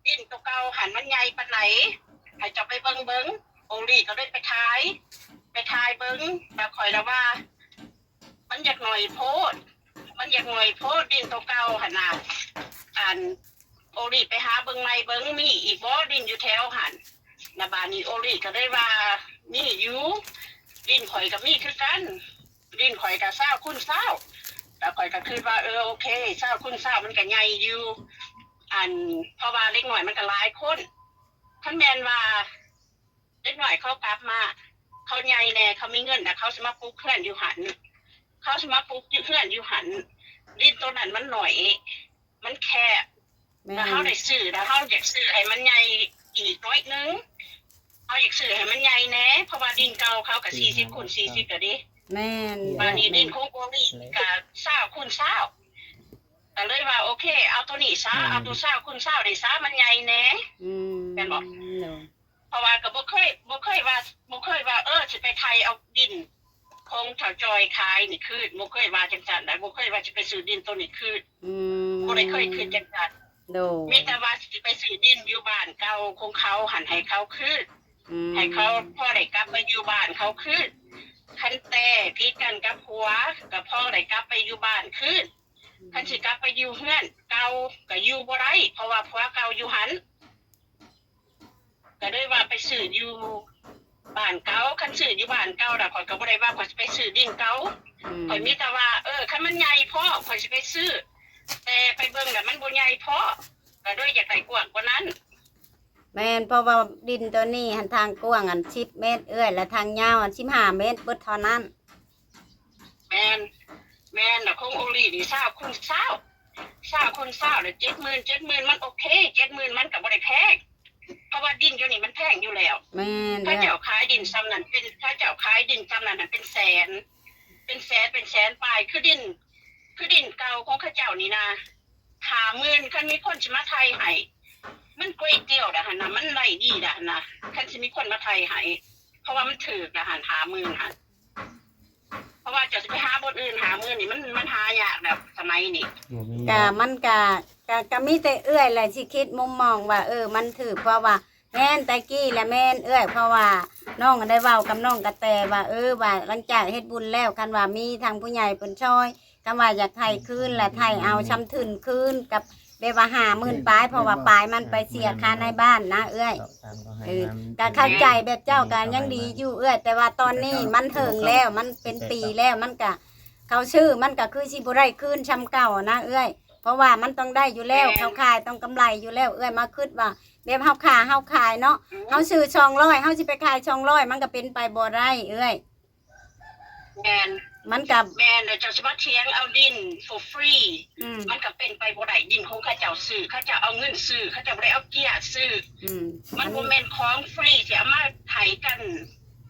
ດິນໂຕເກົ່າຫັ້ນມັນໃຫຍ່ປານໃດ ໃຫ້ເຈົ້າໄປເບິ່ງເບິ່ງ ໂອລີກໍເລີຍໄປຖ່າຍ ໄປຖ່າຍເບິ່ງ ແລ້ວຂ້ອຍລະວ່າ ມັນຢາກໜ້ອຍໂພດ ມັນຢາກໜ້ອຍໂພດ ດິນໂຕເກົ່າຫັ້ນນະ ອັນ ໂອລີໄປຫາເບິ່ງໃໝ່ເບິ່ງ ມີອີກບໍ່ດິນຢູ່ແຖວຫັ້ນ ລະບາດນີ້ໂອລີກໍເລີຍວ່າ ມີຢູ່ ດິນຂ້ອຍກໍມີຄືກັນ ດິນຂ້ອຍກະຊາວຄູນຊາວ ແລ້ວຂ້ອຍກະຄິດວ່າ ເອີ ໂອເຄ ຊາວຄູນຊາວມັນກະໃຫຍ່ຢູ່ ອັນ ເພາະວ່າເດັກນ້ອຍມັນກະຫຼາຍຄົນ ຄັນແມ່ນວ່າເດັກນ້ອຍເຂົາກັບມາ ເຂົາໃຫຍ່ແດ່ ເຂົາມີເງິນ ແລ້ວເຂົາຊິມາປຸກເຮືອນຢູ່ຫັ້ນ ເຂົາຊິມາປຸກເຮືອນຢູ່ຫັ້ນ ດິນໂຕນັ້ນມັນໜ້ອຍ ມັນແຄບ ແມ່ນ ແລ້ວເຮົາໄດ້ຊື້ ແລ້ວເຮົາຢາກຊື້ໃຫ້ມັນໃຫຍ່ອີກໜ້ອຍໜຶ່ງ ເຮົາຢາກຊື້ໃຫ້ມັນໃຫຍ່ແດ່ ເພາະວ່າດິນເກົ່າເຂົາກໍສີ່ສິບຄູນສີ່ສິບແລ້ວເດ້ ແມ່ນ ບາດນີ້ດິນຂອງໂອລີກໍຊາວຄູນຊາວ ກໍເລີຍວ່າ ໂອເຄ ເອົາໂຕນີ້ຊະ ອືມ ເອົາໂຕຊາວຄູນຊາວນີ້ຊະ ມັນໃຫຍ່ແດ່ ອືມ ແມ່ນບໍ່? ໂດຍ ເພາະວ່າກໍບໍ່ເຄີຍ ບໍ່ເຄີຍວ່າ ບໍ່ເຄີຍວ່າ ເອີ ຊິໄປໄຖ່ເອົາດິນຂອງທ້າວຈອຍຂາຍນີ້ຄືນ ບໍ່ເຄີຍວ່າຈັ່ງຊັ້ນນະ ບໍ່ເຄີຍວ່າຊິໄປຊື້ດິນໂຕນີ້ຄືນ ອືມ ບໍ່ໄດ້ເຄີຍຄິດຈັ່ງຊັ້ນ ໂດຍ ມີແຕ່ວ່າຊິໄປຊື້ດິນຢູ່ບ້ານເກົ່າຂອງເຂົາຫັ້ນໃຫ້ເຂົາຄືນ ອືມ ໃຫ້ເຂົາພໍໄດ້ກັບໄປຢູ່ບ້ານເຂົາຄືນ ຄັນແຕ່ຜິດກັນກັບຜົວກໍພໍໄດ້ກັບໄປຢູ່ບ້ານຄືນ ຄັນຊິກັບໄປຢູ່ເຮືອນເກົ່າກໍຢູ່ບໍ່ໄດ້ ເພາະວ່າຜົວເກົ່າຢູ່ຫັ້ນ ກໍເລີຍວ່າໄປຊື້ຢູ່ບ້ານເກົ່າ ຄັນຊື້ຢູ່ບ້ານເກົ່າລະ ຂ້ອຍກໍບໍ່ໄດ້ວ່າຂ້ອຍຊິໄປຊື້ດິນເກົ່າ ອືມ ຂ້ອຍມີແຕ່ວ່າ ເອີ ຄັນມັນໃຫຍ່ພໍຂ້ອຍຊິໄປຊື້ ແຕ່ໄປເບິ່ງລະມັນບໍ່ໃຫຍ່ພໍ ກໍເລີຍຢາກໄດ້ກວ້າງກວ່ານັ້ນ ແມ່ນ ເພາະວ່າດິນໂຕນີ້ຫັ້ນທາງກວ້າງອັນສິບເມັດເອື້ອຍ ແລະທາງຍາວອັນສິບຫ້າເມັດເບິດເທົ່ານັ້ນ ແມ່ນ ແມ່ນ ແລ້ວຂອງໂອລີນີ້ຊາວຄູນຊາວ ຊາວຄູນຊາວແລ້ວເຈັດໝື່ນ ເຈັດໝື່ນມັນໂອເຄ ເຈັດໝື່ນມັນກໍບໍ່ໄດ້ແພງ ເພາະວ່າດິນຢູ່ນີ້ມັນແພງຢູ່ແລ້ວ ແມ່ນ ເຂົາເຈົ້າຂາຍດິນຊ່ຳນັ້ນເປັນ ເຂົາເຈົ້າຂາຍດິນຊ່ຳນັ້ນເປັນແສນ ເປັນແສນ ເປັນແສນປາຍ ຄືດິນ ຄືດິນເກົ່າຂອງເຂົາເຈົ້ານີ້ນະ ຫ້າໝື່ນ ຄັນມີຄົນຊິມາໄຖ່ໃຫ້ ມັນກວຍຕຽວດາຫັ້ນນະ ມັນໄດ້ດີດາຫັ້ນນະ ຄັນຊິມີຄົນມາໄຖ່ໃຫ້ ເພາະວ່າມັນຖືກດາຫັ້ນ ຫ້າໝື່ນຫັ້ນ ເພາະວ່າເຈົ້າຊິໄປຫາບ່ອນອື່ນ ຫ້າໝື່ນນີ້ ມັນ ມັນຫາຍາກແລ້ວສະໄໝນີ້ ບໍ່ມີ ກະ ມັນກະ ກະ ກະມີແຕ່ເອື້ອຍແຫຼະຊິຄິດມຸມມອງວ່າ ເອີ ມັນຖືກ ເພາະວ່າ ແມ່ນ ແຕ່ກີ້ລະແມ່ນເອື້ອຍ ເພາະວ່ານ້ອງໄດ້ເວົ້າກັບນ້ອງກະແຕວ່າ ເອີ ວ່າຫຼັງຈາກເຮັດບຸນແລ້ວ ຄັນວ່າມີທາງຜູ້ໃຫຍ່ເພິ່ນຊ່ອຍ ຄຳວ່າຢາກໄຖ່ຄືນ ລະໄຖ່ເອົາຊ່ຳທຶນຄືນກັບແບບວ່າຫ້າໝື່ນປາຍ ເພາະວ່າປາຍມັນໄປເສຍຄ່ານາຍບ້ານນະເອື້ອຍ ເອີ ກະເຂົ້າໃຈແບບເຈົ້າກະຍັງດີຢູ່ເອື້ອຍ ແຕ່ວ່າຕອນນີ້ມັນເຖິງແລ້ວ ມັນເປັນປີແລ້ວ ມັນກະ ເຂົາຊື້ມັນກະຄືຊິບໍ່ໄດ້ຄືນຊ່ຳເກົ່ານະເອື້ອຍ ເພາະວ່າມັນຕ້ອງໄດ້ຢູ່ແລ້ວ ແມ່ນ ເຂົາຂາຍຕ້ອງກຳໄລຢູ່ແລ້ວເອື້ອຍ ມາຄິດວ່າແບບເຮົາຄ້າເຮົາຂາຍເນາະ ອືມ ເຮົາຊື້ສອງຮ້ອຍ ເຮົາຊິໄປຂາຍສອງຮ້ອຍ ມັນກະເປັນໄປບໍ່ໄດ້ເອື້ອຍ ແມ່ນ ມັນກະ ແມ່ນ ແລ້ວເຈົ້າຊິມາຖຽງເອົາດິນ for free ອືມ ມັນກະເປັນໄປບໍ່ໄດ້ ດິນຂອງເຂົາເຈົ້າຊື້ ເຂົາເຈົ້າເອົາເງິນຊື້ ເຂົາເຈົ້າບໍ່ໄດ້ເອົາເກຍຊື້ ອືມ ມັນບໍ່ແມ່ນຂອງຟຣີຊິເອົາມາໃຫ້ກັນ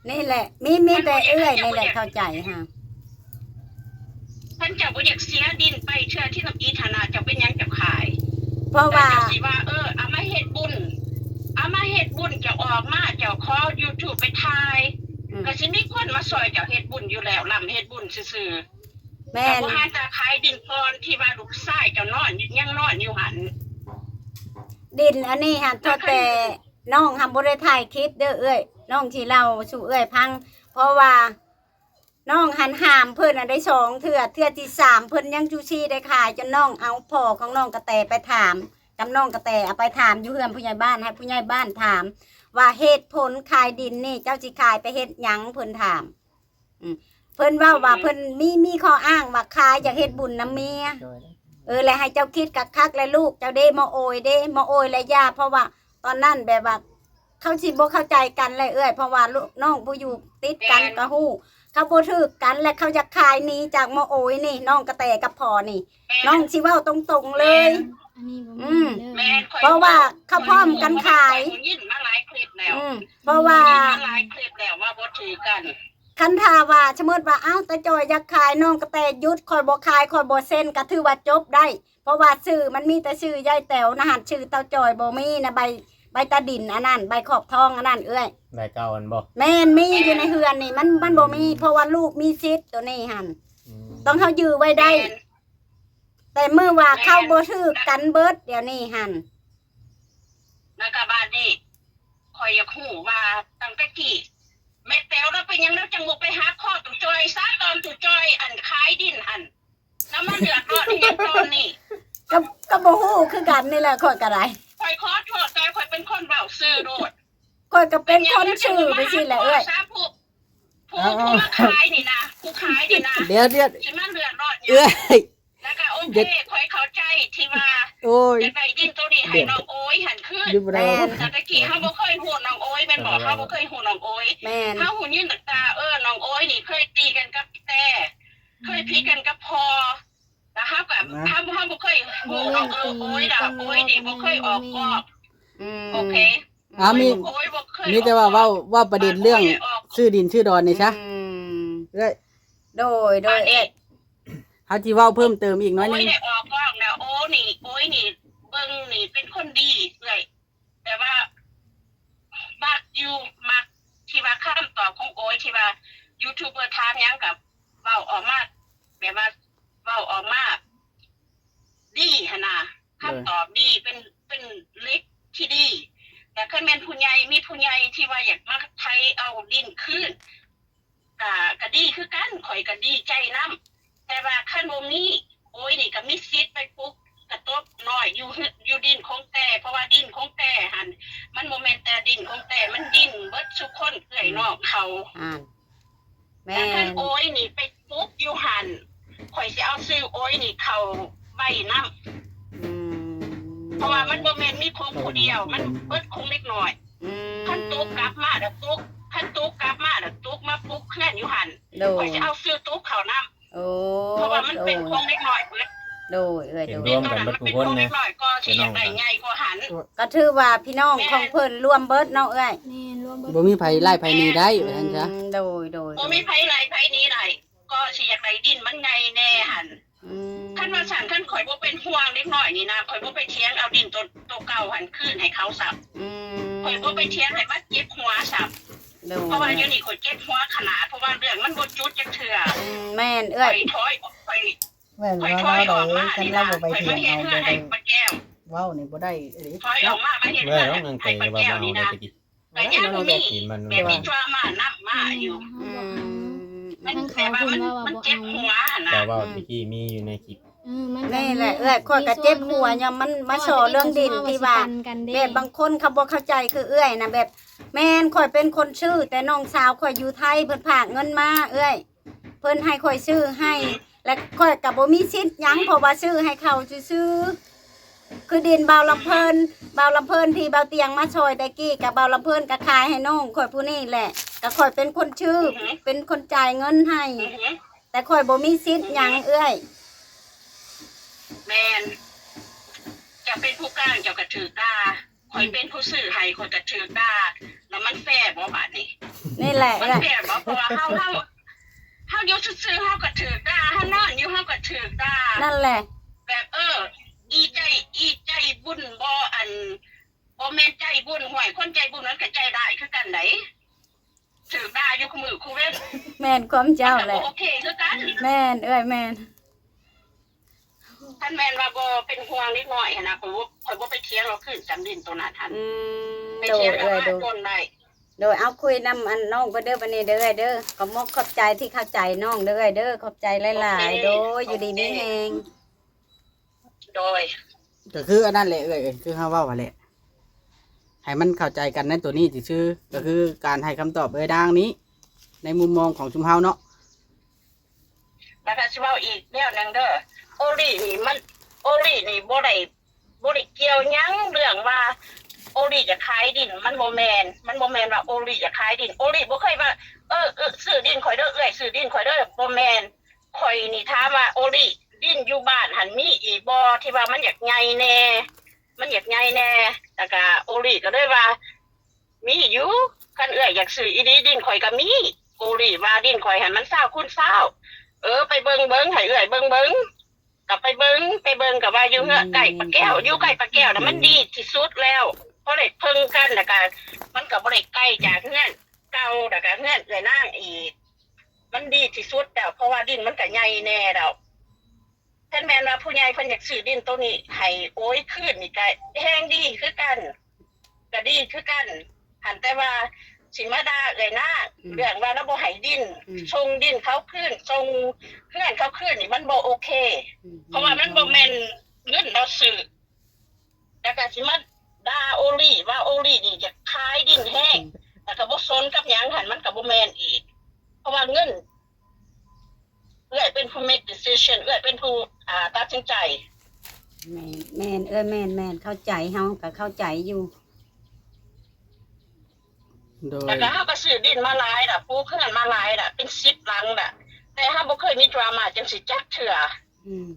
ນີ້ແຫຼະ ມີ ມີແຕ່ເອື້ອຍນີ້ແຫຼະເຂົ້າໃຈຫາ ຄັນເຈົ້າບໍ່ຢາກເສຍດິນໄປເທື່ອທີ່ທຳອິດຫັ້ນນະ ເຈົ້າເປັນຫຍັງເຈົ້າຂາຍ ເພາະວ່າ ແຕ່ເຈົ້າຊິວ່າ ເອີ ເອົາມາເຮັດບຸນ ເອົາມາເຮັດບຸນ ເຈົ້າອອກມາ ເຈົ້າຂໍ YouTube ໄປຖ່າຍ ອືມ ກໍຊິມີຄົນມາຊ່ອຍເຈົ້າເຮັດບຸນຢູ່ແລ້ວ ລຳເຮັດບຸນຊື່ໆ ແມ່ນ ເຈົ້າບໍ່ຫາຕາຂາຍດິນກ່ອນ ທີ່ວ່າລູກຊາຍເຈົ້ານອນ ຍັງນອນຢູ່ຫັ້ນ ດິນອັນນີ້ຫັ້ນ ເທົ່າແຕ່ ນ້ອງຫັ້ນບໍ່ໄດ້ຖ່າຍຄລິບເດີເອື້ອຍ ນ້ອງຊິເລົ່າສູ່ເອື້ອຍຟັງ ເພາະວ່ານ້ອງຫັ້ນຫ້າມເພິ່ນຫັ້ນໄດ້ສອງເທື່ອ ເທື່ອທີສາມເພິ່ນຍັງຈູຊີ້ໄດ້ຂາຍ ຈົນນ້ອງເອົາພໍ່ຂອງນ້ອງກະແຕໄປຖາມ ກັບນ້ອງກະແຕ ເອົາໄປຖາມຢູ່ເຮືອນຜູ້ໃຫຍ່ບ້ານ ໃຫ້ຜູ້ໃຫຍ່ບ້ານຖາມວ່າ ເຫດຜົນຂາຍດິນນີ້ ເຈົ້າຊິຂາຍໄປເຮັດຫຍັງ? ເພິ່ນຖາມ. ອືມ ເພິ່ນເວົ້າວ່າ ອືມ ເພິ່ນມີ ມີຂໍ້ອ້າງວ່າຂາຍຢາກເຮັດບຸນນຳເມຍ. ໂດຍ ເອີ ແລະໃຫ້ເຈົ້າຄິດຄັກໆ ແລະລູກເຈົ້າເດ້ ໝໍໂອຍເດ້ ໝໍໂອຍແລະຢ່າ ເພາະວ່າຕອນນັ້ນແບບວ່າ ເຂົາຊິບໍ່ເຂົ້າໃຈກັນແຫຼະເອື້ອຍ ເພາະວ່າລູກນ້ອງຜູ້ຢູ່ຕິດກັນ ແມ່ນ ກໍຮູ້ ເຂົາບໍ່ຖືກກັນ ແລະເຂົາຢາກຂາຍໜີຈາກໝໍໂອຍນີ້ ນ້ອງກະແຕກັບພໍ່ນີ້ ແມ່ນ ນ້ອງຊິເວົ້າຕົງໆເລີຍ. ແມ່ນ ອັນນີ້ບໍ່ແມ່ນເດີ ອືມ ແມ່ນ ເພາະວ່າເຂົາພ້ອມກັນຂາຍ ຂ້ອຍຮູ້ ເພາະວ່າຂ້ອຍໄດ້ຍິນມາຫຼາຍຄລິບແລ້ວ ອືມ ເພາະວ່າ ໄດ້ຍິນມາຫຼາຍຄລິບແລ້ວວ່າບໍ່ຖືກກັນ. ຄັນຖ້າວ່າສົມມຸດວ່າ ອ້າວ ຕາຈ່ອຍຢາກຂາຍ ນ້ອງກະແຕຢຸດ ຂ້ອຍບໍ່ຂາຍ ຂ້ອຍບໍ່ເຊັນ ກໍຖືວ່າຈົບໄດ້ ເພາະວ່າຊື່ມັນມີແຕ່ຊື່ຍາຍແຕວນະຫັ້ນ ຊື່ຕາຈ່ອຍບໍ່ມີນະ ໃບ ໃບຕາດິນອັນນັ້ນ ໃບຂອບທອງອັນນັ້ນເອື້ອຍ ໃບເກົ່າຫັ້ນບໍ່? ແມ່ນ ມີຢູ່ໃນເຮືອນນີ້ ມັນ ມັນບໍ່ມີ ອືມ ເພາະວ່າລູກມີສິດໂຕນີ້ຫັ້ນ ອືມ ຕ້ອງເຮົາຢື້ໄວ້ໄດ້ ແມ່ນ ແຕ່ມື້ວ່າ ແມ່ນ ເຂົາບໍ່ຖືກກັນເບິດ ດຽວນີ້ຫັ້ນ ແລ້ວກໍບາດນີ້ ຂ້ອຍຢາກຮູ້ວ່າຕັ້ງແຕ່ກີ້ ແມ່ແຕວລາວເປັນຫຍັງລາວຈັ່ງບໍ່ໄປຫາຂໍຕູ້ຈ່ອຍຊະ ຕອນຕູ້ຈ່ອຍອັນຂາຍດິນຫັ້ນ ລາວມາເດືອດຮ້ອນອີ່ຫຍັງຕອນນີ້? ກໍ ກໍບໍ່ຮູ້ຄືກັນນີ້ແຫຼະ ຂ້ອຍກໍໄດ້ ຂ້ອຍຂໍໂທດ ແຕ່ຂ້ອຍເປັນຄົນເວົ້າຊື່ໂລດ ຂ້ອຍກໍເປັນຄົນຊື່ໄປຊີ້ແຫຼະເອື້ອຍ ຜູ້ ຜູ້ ຜູ້ມາຂາຍນີ້ນະ ຜູ້ຂາຍນີ້ນະ ດຽວໆ ຊິມາເດືອດຮ້ອນຫຍັງ? ເອື້ອຍ ແລ້ວກໍໂອເຄ ຂ້ອຍເຂົ້າໃຈທີ່ວ່າ ໂອ້ຍ ຢາກໄດ້ດິນໂຕນີ້ໃຫ້ນ້ອງໂອຍຫັ້ນຄືນ ຢູ່ບໍ່ໄດ້ ແມ່ນ ແຕ່ຕະກີ້ເຮົາບໍ່ເຄີຍຮູ້ນ້ອງໂອຍແມ່ນບໍ່? ເຮົາບໍ່ເຄີຍຮູ້ນ້ອງໂອຍ ແມ່ນ ເຮົາຮູ້ຍິນແຕ່ ເອີ ນ້ອງໂອຍນີ້ເຄີຍຕີກັນກັບແຕ່ ເຄີຍຜິດກັນກັບພໍ່ ແລ້ວເຮົາກໍ ເຮົາ ເຮົາບໍ່ເຄີຍຮູ້ນ້ອງໂອຍ ເອີ ໂອຍດອກ ໂອຍນີ້ບໍ່ເຄີຍອອກກອກ ອືມ ໂອເຄ ອາ ມີ ໂອຍບໍ່ເຄີຍ ມີແຕ່ວ່າເວົ້າ ເວົ້າປະເດັນເລື່ອງ ອອກ ຊື້ດິນຊື້ດອນນີ້ຊະ ອືມ ເອື້ອຍ ໂດຍ ໂດຍ ບາດນີ້ ເອື້ອຍ ເຮົາຊິເວົ້າເພີ່ມເຕີມອີກໜ້ອຍໜຶ່ງ ໂອຍໄດ້ອອກກອກແລ້ວ ໂອນີ້ ໂອຍນີ້ ເບິ່ງນີ້ເປັນຄົນດີເອື້ອຍ ແບບວ່າມັກຢູ່ ມັກທີ່ວ່າຄຳຕອບຂອງໂອຍ ທີ່ວ່າຢູທູບເບີຖາມຫຍັງກໍເວົ້າອອກມາ ແບບວ່າເວົ້າອອກມາດີຫັ້ນນະ ເອີ ຄຳຕອບດີ ເປັນ ເປັນເດັກທີ່ດີ ແຕ່ຄັນແມ່ນຜູ້ໃຫຍ່ ມີຜູ້ໃຫຍ່ທີ່ວ່າຢາກມາໄຖເອົາດິນຄືນ ກະ ກະດີຄືກັນ ຂ້ອຍກະດີໃຈນຳ ແຕ່ວ່າຄັນບໍ່ມີ ໂອຍນີ້ກະມີສິດໄປປຸກກະຕົບນ້ອຍຢູ່ ຢູ່ດິນຂອງແຕ່ ເພາະວ່າດິນຂອງແຕ່ຫັ້ນ ມັນບໍ່ແມ່ນແຕ່ດິນຂອງແຕ່ ມັນດິນເບິດສູ່ຄົນເອື້ອຍນ້ອງເຂົາ ອືມ ແມ່ນ ແຕ່ຄັນໂອຍນີ້ໄປປຸກຢູ່ຫັ້ນ ຂ້ອຍຊິເອົາຊື່ໂອຍນີ້ເຂົ້າໄວ້ນຳ ອືມ ເພາະວ່າມັນບໍ່ແມ່ນມີຂອງຜູ້ດຽວ ມັນເບິດຂອງເດັກນ້ອຍ ອືມ ຄັນຕຸກກັບມາລະຕຸກ ຄັນຕຸກກັບມາລະຕຸກມາປຸກເຮືອນຢູ່ຫັ້ນ ໂດຍ ຂ້ອຍຊິເອົາຊື່ຕຸກເຂົ້ານຳ ໂອ້ ເພາະວ່າມັນເປັນຂອງເດັກນ້ອຍເບິດ ໂດຍ ເອື້ອຍ ໂດຍ ເຫັນຮ່ວມກັນເບິດທຸກຄົນນະ ເດັກນ້ອຍກໍຊິຢາກໄດ້ໃຫຍ່ກວ່າຫັ້ນ ກໍຖືວ່າພີ່ນ້ອງຂອງເພິ່ນລວມເບິດເນາະເອື້ອຍ ແມ່ນ ລວມເບິດ ບໍ່ມີໃຜໄລ່ໃຜໜີໄດ້ ແມ່ນ ວ່າຊັ້ນຊະ ອືມ ໂດຍ ໂດຍ ບໍ່ມີໃຜໄລ່ໃຜໜີໄດ້ ກໍຊິຢາກໄດ້ດິນມັນໃຫຍ່ແດ່ຫັ້ນ ອືມ ຄັນວ່າຊັ້ນ ຄັນຂ້ອຍບໍ່ເປັນຫ່ວງເດັກນ້ອຍນີ້ນະ ຂ້ອຍບໍ່ໄປຖຽງເອົາດິນໂຕ ໂຕເກົ່າຫັ້ນຄືນໃຫ້ເຂົາຊ້ຳ ອືມ ຂ້ອຍບໍ່ໄປຖຽງໃຫ້ມັນເຈັບຫົວຊ້ຳ ໂດຍ ເພາະວ່າຢູ່ນີ້ຂ້ອຍເຈັບຫົວຂະໜາດ ເພາະວ່າເລື່ອງມັນບໍ່ຈຸດຈັກເທື່ອ ອືມ ແມ່ນເອື້ອຍ ຂ້ອຍຖອຍ ຂ້ອຍ ແມ່ນ ຂ້ອຍຖອຍອອກມານີ້ນະ ຂ້ອຍມາເຮັດເຮືອນໃຫ້ປ້າແກ້ວ ເວົ້ານີ້ບໍ່ໄດ້ອີ່ຫຼີ ຖອຍອອກມາ ມາເຮັດເຮືອນໃຫ້ປ້າແກ້ວນີ້ນະ ກະຍັງມີແບບມີດຣາມານຳມາຢູ່ ອືມ ມັນແບບວ່າມັນ ມັນເຈັບຫົວຫັ້ນນະ ແຕ່ເວົ້າແຕ່ກີ້ມີຢູ່ໃນຄລິບ ເອີ ມັນກະ ນີ້ແຫຼະເອື້ອຍ ຂ້ອຍກະເຈັບຫົວຍ້ອນມັນມາສໍ່ເລື່ອງດິນທີ່ວ່າ ແບບບາງຄົນເຂົາບໍ່ເຂົ້າໃຈຄືເອື້ອຍນະ ແບບ ແມ່ນ ຂ້ອຍເປັນຄົນຊື້ ແຕ່ນ້ອງສາວຂ້ອຍຢູ່ໄທ ເພິ່ນຝາກເງິນມາເອື້ອຍ ເພິ່ນໃຫ້ຂ້ອຍຊື້ໃຫ້ ແລະ ຂ້ອຍກໍບໍ່ມີສິດຫຍັງ ເພາະວ່າຊື້ໃຫ້ເຂົາຊື່ໆ ຄືດິນບ່າວລຳເພີນ ບ່າວລຳເພີນທີ່ບ່າວຕຽງມາຊ່ອຍແຕ່ກີ້ ກໍບ່າວລຳເພີນກໍຂາຍໃຫ້ນ້ອງຂ້ອຍຜູ້ນີ້ແຫຼະ ກໍຂ້ອຍເປັນຄົນຊື້ ເປັນຄົນຈ່າຍເງິນໃຫ້ ແຕ່ຂ້ອຍບໍ່ມີສິດຫຍັງເອື້ອຍ ແມ່ນ ເຈົ້າເປັນຜູ້ກາງ ເຈົ້າກໍຖືກດ່າ ຂ້ອຍເປັນຜູ້ຊື້ໃຫ້ ຂ້ອຍກໍຖືກດ່າ ແລ້ວມັນແຟບໍ່ບາດນີ້? ນີ້ແຫຼະ ມັນແຟບໍ່? ເພາະວ່າເຮົາ ເຮົາ ເຮົາຢູ່ຊື່ໆ ເຮົາກໍຖືກດ່າ ເຮົານອນຢູ່ ເຮົາກໍຖືກດ່າ ນັ້ນແຫຼະ ແບບ ເອີ ອີໃຈ ອີໃຈບຸນບໍ່ ອັນ ບໍ່ແມ່ນໃຈບຸນ ຫ້ວຍ ຄົນໃຈບຸນມັນກໍໃຈຮ້າຍຄືກັນໃດ ຖືກດ່າຢູ່ຄູ່ມື້ຄູ່ເວັນ ແມ່ນຄວາມເຈົ້າແຫຼະ ມັນກໍບໍ່ໂອເຄຄືກັນ ແມ່ນເອື້ອຍ ແມ່ນ ຄັນແມ່ນວ່າບໍ່ເປັນຫ່ວງເດັກນ້ອຍຫັ້ນນະ ຂ້ອຍບໍ່ ຂ້ອຍບໍ່ໄປຖຽງເອົາຄືນຊ້ຳດິນໂຕນັ້ນຫັ້ນ ອືມ ໄປຖຽງເອົາ ໂດຍ ເອີຍ ໂດຍ ໂດຍ ເອົາ ໂດຍ ເອົາຄຸຍນຳອັນນ້ອງເພິ່ນເດີ ບັດນີ້ເດີເອື້ອຍເດີ ຂອບມົກຂອບໃຈທີ່ເຂົ້າໃຈນ້ອງເດີເອື້ອຍເດີ ຂອບໃຈຫຼາຍໆ ໂອເຄ ໂດຍ ໂອເຄ ຢູ່ດີມີແຮງ ໂດຍ ກໍຄືອັນນັ້ນແຫຼະເອື້ອຍ ຄືເຮົາເວົ້າຫັ້ນແຫຼະ ໃຫ້ມັນເຂົ້າໃຈກັນໃນໂຕນີ້ຊື່ໆ ກໍຄືການໃຫ້ຄຳຕອບເອື້ອຍນາງນີ້ ໃນມຸມມອງຂອງຊຸມເຮົາເນາະ. ແລ້ວກໍຊິເວົ້າອີກແນວໜຶ່ງເດີ ໂອລິນີ້ມັນ ໂອລິນີ້ບໍ່ໄດ້ ບໍ່ໄດ້ກ່ຽວຫຍັງເລື່ອງວ່າໂອລິຈະຂາຍດິນ ມັນບໍ່ແມ່ນ ມັນບໍ່ແມ່ນວ່າໂອລິຈະຂາຍດິນ ໂອລິບໍ່ເຄີຍວ່າ ເອີ ເອີ ຊື້ດິນຂ້ອຍເດີ ເອື້ອຍຊື້ດິນຂ້ອຍເດີ ບໍ່ແມ່ນ. ຂ້ອຍນີ້ຖາມວ່າໂອລິ ດິນຢູ່ບ້ານຫັ້ນມີອີກບໍ່ ທີ່ວ່າມັນຢາກໃຫຍ່ແດ່ ມັນຢາກໃຫຍ່ແດ່ ແລ້ວກະໂອລິກໍເລີຍວ່າ ມີຢູ່ ຄັນເອື້ອຍຢາກຊື້ອີ່ຫຼີ ດິນຂ້ອຍກໍມີ. ໂອລິວ່າດິນຂ້ອຍຫັ້ນມັນຊາວຄູນຊາວ ເອີ ໄປເບິ່ງເບິ່ງ ໃຫ້ເອື້ອຍເບິ່ງເບິ່ງ ກໍໄປເບິ່ງ ໄປເບິ່ງກໍວ່າຢູ່ເຮືອນໃກ້ປາແກ້ວ ຢູ່ໃກ້ປາແກ້ວນະ ມັນດີທີ່ສຸດແລ້ວ ພໍໄດ້ເພິ່ງກັນ ແລ້ວກໍມັນກໍບໍ່ໄດ້ໄກຈາກເຮືອນເກົ່າ ແລ້ວກໍເຮືອນເອື້ອຍນາງອີກ ມັນດີທີ່ສຸດແລ້ວ ເພາະວ່າດິນມັນກໍໃຫຍ່ແດ່ແລ້ວ. ຄັນແມ່ນວ່າຜູ້ໃຫຍ່ເພິ່ນຢາກຊື້ດິນໂຕນີ້ໃຫ້ໂອຍຄືນນີ້ ກະແຮງດີຄືກັນ ກະດີຄືກັນ ຫັ້ນແຕ່ວ່າຊິມາດ່າເອື້ອຍນາງ ອືມ ເລື່ອງວ່າລາວບໍ່ໃຫ້ດິນ ອືມ ສົ່ງດິນເຂົາຄືນ ສົ່ງເຮືອນເຂົາຄືນນີ້ ມັນບໍ່ໂອເຄ ອືມ ເພາະວ່າມັນບໍ່ແມ່ນເງິນລາວຊື້ ແລ້ວກະຊິມາດ່າໂອລີວ່າໂອລີນີ້ຢາກຂາຍດິນແຮງ ອືມ ແລ້ວກະບໍ່ສົນກັບຫຍັງຫັ້ນ ມັນກະບໍ່ແມ່ນອີກ ເພາະວ່າເງິນ ເອື້ອຍເປັນຜູ້ make decision ເອື້ອຍເປັນຜູ້ ອ່າ ຕັດສິນໃຈ. ແມ່ນ ແມ່ນ ເອື້ອຍ ແມ່ນ ແມ່ນ ເຂົ້າໃຈ ເຮົາກໍເຂົ້າໃຈຢູ່ ໂດຍ ແລ້ວກໍເຮົາກໍຊື້ດິນມາຫຼາຍລະ ປູກເຮືອນມາຫຼາຍລະ ເປັນສິບຫຼັງລະ ແຕ່ເຮົາບໍ່ເຄີຍມີດຣາມາຈັ່ງຊີ້ຈັກເທື່ອ. ອືມ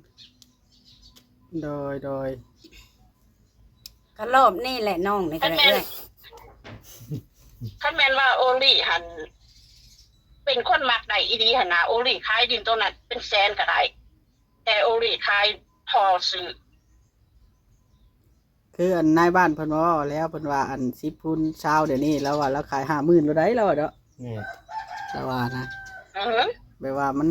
ໂດຍ ໂດຍ ກໍລອບນີ້ແຫຼະ ນ້ອງນີ້ກໍໄດ້ ຄັນແມ່ນ ເອື້ອຍ ຄັນແມ່ນວ່າໂອລີຫັ້ນເປັນຄົນມັກໄດ້ອີ່ຫຼີຫັ້ນນະ ໂອລີຂາຍດິນໂຕນັ້ນເປັນແສນກໍໄດ້ ແຕ່ໂອລີຂາຍທໍ່ຊື້ ຄືອັນນາຍບ້ານເພິ່ນເວົ້າແລ້ວ ເພິ່ນວ່າອັນສິບຄູນຊາວດຽວນີ້ ລາວວ່າລາວຂາຍຫ້າໝື່ນໂລດໃດ ລາວວ່າເນາະ ແມ່ນ ລາວວ່ານະ ອືຮຶ ແບບວ່າມັນ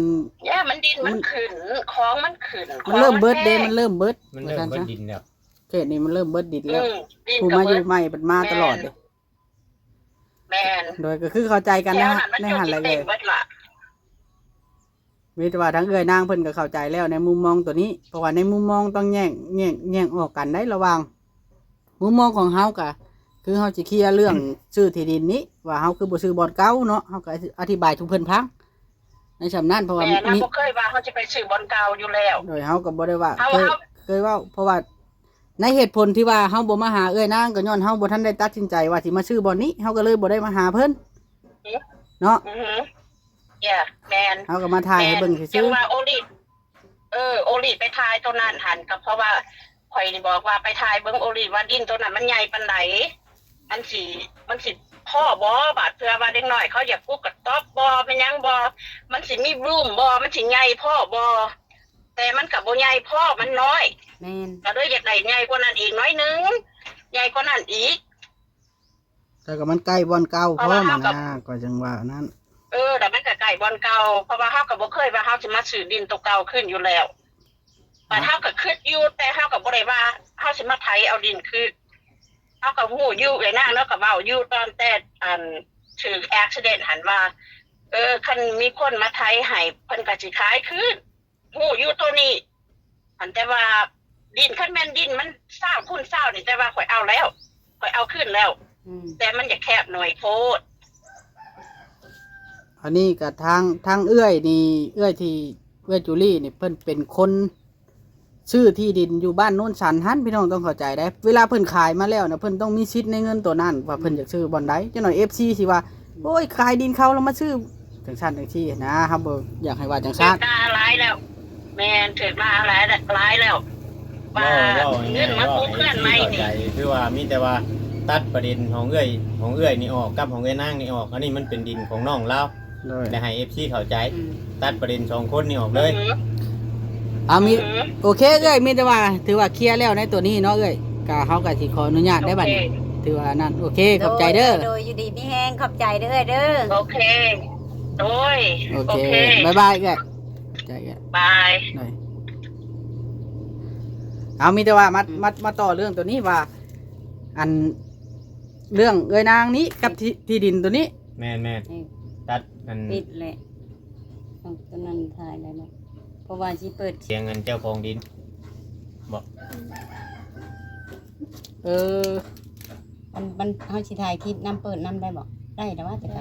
ຢ່າ ມັນດິນມັນ ມັນຂຶ້ນ ຂອງມັນຂຶ້ນ ມັນເລີ່ມເບິດເດ້ ຂອງມັນແພງ ມັນເລີ່ມເບິດ ມັນເລີ່ມເບິດດິນແລ້ວ ເຂດນີ້ມັນເລີ່ມເບິດດິນແລ້ວ ອືມ ຜູ້ມາຢູ່ໃໝ່ເພິ່ນມາຕະຫຼອດເດ້ ແມ່ນ ໂດຍ ກໍຄືເຂົ້າໃຈກັນໃນຫັ້ນແຫຼະເອີຍ ມີແຕ່ວ່າທາງເອື້ອຍນາງເພິ່ນກໍເຂົ້າໃຈແລ້ວໃນມຸມມອງໂຕນີ້ ເພາະວ່າໃນມຸມມອງຕ້ອງແຍກ ແຍກ ແຍກອອກກັນໄດ໋ລະຫວ່າງມຸມມອງຂອງເຮົາ ກໍຄືເຮົາຊິເຄຍເລື່ອງຊື້ທີ່ດິນນີ້ ວ່າເຮົາຄືບໍ່ຊື້ບ່ອນເກົ່າເນາະ ເຮົາກໍອະທິບາຍສູ່ເພິ່ນຟັງ ໃນສ່ຳນັ້ນ ເພາະວ່າ ແມ່ນ ມີ ເຮົາບໍ່ເຄີຍວ່າເຮົາຈະໄປຊື້ບ່ອນເກົ່າຢູ່ແລ້ວ ໂດຍ ເຮົາກໍບໍ່ໄດ້ວ່າ ເຮົາ ເຄີຍ ເຮົາ ເຄີຍເວົ້າ ເພາະວ່າໃນເຫດຜົນທີ່ວ່າເຮົາບໍ່ມາຫາເອື້ອຍນາງ ກໍຍ້ອນເຮົາບໍ່ທັນໄດ້ຕັດສິນໃຈວ່າຊິມາຊື້ບ່ອນນີ້ ເຮົາກໍເລີຍບໍ່ໄດ້ມາຫາເພິ່ນເນາະ ອືຮຶ ເອີ ແມ່ນ ເຮົາກໍມາຖ່າຍໃຫ້ເບິ່ງຊື່ໆ ຈັ່ງວ່າໂອລີ ເອີ ໂອລີໄປຖ່າຍໂຕນັ້ນຫັ້ນ ກໍເພາະວ່າຂ້ອຍນີ້ບອກວ່າໄປຖ່າຍເບິ່ງໂອລີວ່າດິນໂຕນັ້ນມັນໃຫຍ່ປານໃດ ມັນຊິ ມັນຊິພໍບໍ່ ບາດເທື່ອວ່າເດັກນ້ອຍເຂົາຢາກປູກກະຕ໊ອບບໍ່ ແມ່ນຫຍັງບໍ່ ມັນຊິມີບລູມບໍ່ ມັນຊິໃຫຍ່ພໍບໍ່ ແຕ່ມັນກໍບໍ່ໃຫຍ່ພໍ ມັນນ້ອຍ ແມ່ນ ກໍເລີຍຢາກໄດ້ໃຫຍ່ກວ່ານັ້ນອີກໜ້ອຍໜຶ່ງ ໃຫຍ່ກວ່ານັ້ນອີກ ແຕ່ກໍມັນໃກ້ບ່ອນເກົ່າ ເພາະວ່າເຮົາກໍ ນະ ກໍຈັ່ງວ່ານັ້ນ ເອີ ແລ້ວມັນກໍໃກ້ບ່ອນເກົ່າ ເພາະວ່າເຮົາກໍບໍ່ເຄີຍວ່າເຮົາຊິມາຊື້ດິນໂຕເກົ່າຄືນຢູ່ແລ້ວ ບາດເຮົາກໍຄິດຢູ່ ແຕ່ເຮົາກໍບໍ່ໄດ້ວ່າເຮົາຊິມາໄຖເອົາດິນຄືນ ເຮົາກໍຮູ້ຢູ່ ເອື້ອຍນາງລາວກໍເວົ້າຢູ່ຕອນແຕ່ ອັນ ຖືກ accident ຫັ້ນວ່າ ເອີ ຄັນມີຄົນມາໄຖໃຫ້ ເພິ່ນກໍຊິຂາຍຄືນ ຮູ້ຢູ່ໂຕນີ້ ອັນ ແຕ່ວ່າດິນ ຄັນແມ່ນດິນມັນຊາວຄູນຊາວນີ້ ແຕ່ວ່າຂ້ອຍເອົາແລ້ວ ຂ້ອຍເອົາຄືນແລ້ວ ອືມ ແຕ່ມັນຢາກແຄບໜ້ອຍໂພດ. ອັນນີ້ກໍທາງ ທາງເອື້ອຍນີ້ ເອື້ອຍທີ່ ເອື້ອຍຈູລີນີ້ ເພິ່ນເປັນຄົນຊື້ທີ່ດິນຢູ່ບ້ານໂນນສັນຫັ້ນ ພີ່ນ້ອງຕ້ອງເຂົ້າໃຈເດ້ ເວລາເພິ່ນຂາຍມາແລ້ວນະ ເພິ່ນຕ້ອງມີສິດໃນເງິນໂຕນັ້ນ ວ່າເພິ່ນຢາກຊື້ບ່ອນໃດ ຈັກໜ້ອຍເອັຟຊີຊິວ່າ ໂອ້ຍ ຂາຍດິນເຂົາແລ້ວມາຊື້ ຈັ່ງຊັ້ນຈັ່ງຊີ້ນະ ເຮົາບໍ່ຢາກໃຫ້ວ່າຈັ່ງຊັ້ນ ຖືກດ່າຫຼາຍແລ້ວ ແມ່ນ ຖືກດ່າຫຼາຍ ຫຼາຍແລ້ວ ວ່າ ເວົ້າ ເວົ້າງ່າຍໆ ເງິນມາປູກເຮືອນໃໝ່ນີ້ ເວົ້າໃຫ້ເອັຟຊີເຂົ້າໃຈ ຄືວ່າມີແຕ່ວ່າຕັດປະເດັນຂອງເອື້ອຍ ຂອງເອື້ອຍນີ້ອອກ ກັບຂອງເອື້ອຍນາງນີ້ອອກ ອັນນີ້ມັນເປັນດິນຂອງນ້ອງລາວ ໂດຍ ແລະ ໃຫ້ເອັຟຊີເຂົ້າໃຈ ອືມ ຕັດປະເດັນສອງຄົນນີ້ອອກເລີຍ ອືຮຶ ອາ ມີ ອືຮຶ ໂອເຄເອື້ອຍ ມີແຕ່ວ່າຖືວ່າເຄລຍແລ້ວໃນໂຕນີ້ເນາະເອື້ອຍ ກະເຮົາກະຊິຂໍອະນຸຍາດໄດ້ບັດນີ້ ໂອເຄ ຖືວ່ານັ້ນ ໂອເຄ ຂອບໃຈເດີ ໂດຍ ໂດຍ ຢູ່ດີມີແຮງ ຂອບໃຈເດີເອື້ອຍເດີ ໂອເຄ ໂດຍ ໂອເຄ ໂອເຄ ບາຍບາຍເອື້ອຍ ຂອບໃຈເອື້ອຍ ບາຍ ໂດຍ ເອົາ ມີແຕ່ວ່າມາ ອືມ ມາ ມາຕໍ່ເລື່ອງໂຕນີ້ວ່າ ອັນ ເລື່ອງເອື້ອຍນາງນີ້ກັບທີ່ ທີ່ດິນໂຕນີ້ ແມ່ນໆ ອືມ ຕັດອັນ ປິດແຫຼະ ເອົາຕົວນັ້ນຖ່າຍໄດ້ເນາະ ເພາະວ່າຊິເປີດສຽງອັນເຈົ້າຂອງດິນ ບໍ່ ອືມ ເອີ ມັນ ມັນ ເຮົາຊິຖ່າຍຄລິບນຳ ເປີດນຳໄດ້ບໍ່? ໄດ້ແລ້ວວ່າແຕ່ໄກ.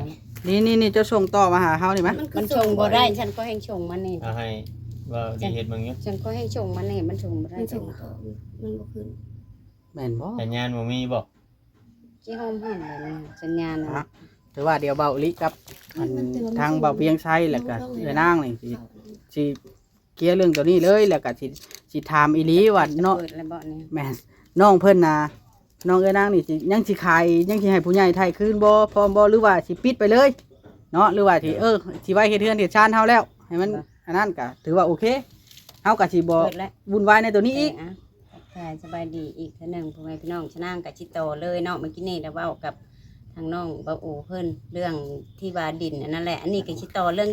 ນີ້ໆໆ ເຈົ້າສົ່ງຕໍ່ມາຫາເຮົານີ້ມະ. ມັນສົ່ງບໍ່ໄດ້ ມັນຄືສົ່ງບໍ່ໄດ້ ຊັ້ນກໍແຮ່ງສົ່ງມາແດ່. ເອົາໃຫ້ເວົ້າດີເຮັດເບິ່ງຢູ່. ຊັ້ນກໍແຮ່ງສົ່ງມາແດ່ ມັນສົ່ງບໍ່ໄດ້. ມັນສົ່ງຕໍ່ ມັນບໍ່ຂຶ້ນ. ແມ່ນບໍ່? ສັນຍານບໍ່ມີບໍ່? ຊິຫອມຫັນແລ້ວນີ້ ສັນຍານນັ້ນ. ອ່ະ ຖືວ່າດຽວເບົາອີຫຼີກັບ ອັນ ມັນເຕືອນ ທາງເບົາວຽງໄຊ ແລ້ວກະເອື້ອຍນາງນີ້ຊິ ຊິເຄລຍເລື່ອງໂຕນີ້ເລີຍ ແລ້ວກະຊິ ຊິຖາມອີຫຼີວ່າເນາະ. ເປີດແລ້ວບໍ່ນີ້? ແມ່ນ ນ້ອງເພິ່ນນະ ນ້ອງເອື້ອຍນາງນີ້ຊິ ຍັງຊິຂາຍ ຍັງຊິໃຫ້ຜູ້ໃຫຍ່ໄຖ່ຄືນບໍ່ ພ້ອມບໍ່ ຫຼືວ່າຊິປິດໄປເລີຍເນາະ ຫຼືວ່າຊິ ເອີ ຊິໄວ້ເຮັດເຮືອນເຮັດຊານເຮົາແລ້ວ ໃຫ້ມັນ ບໍ່ ອັນນັ້ນກະຖືວ່າໂອເຄ ເຮົາກະຊິບໍ່ວຸ່ນວາຍໃນໂຕນີ້ອີກ. ເອີ ອ່ະ ທັກທາຍສະບາຍດີອີກເທື່ອໜຶ່ງ ພໍ່ແມ່ພີ່ນ້ອງ. ຊະນາງກະຊິຕໍ່ເລີຍເນາະ ເມື່ອກີ້ນີ້ໄດ້ເວົ້າກັບທາງນ້ອງເບົາໂອເພິ່ນ ເລື່ອງທີ່ວ່າດິນອັນນັ້ນແຫຼະ ອັນນີ້ກະຊິຕໍ່ເລື່ອງ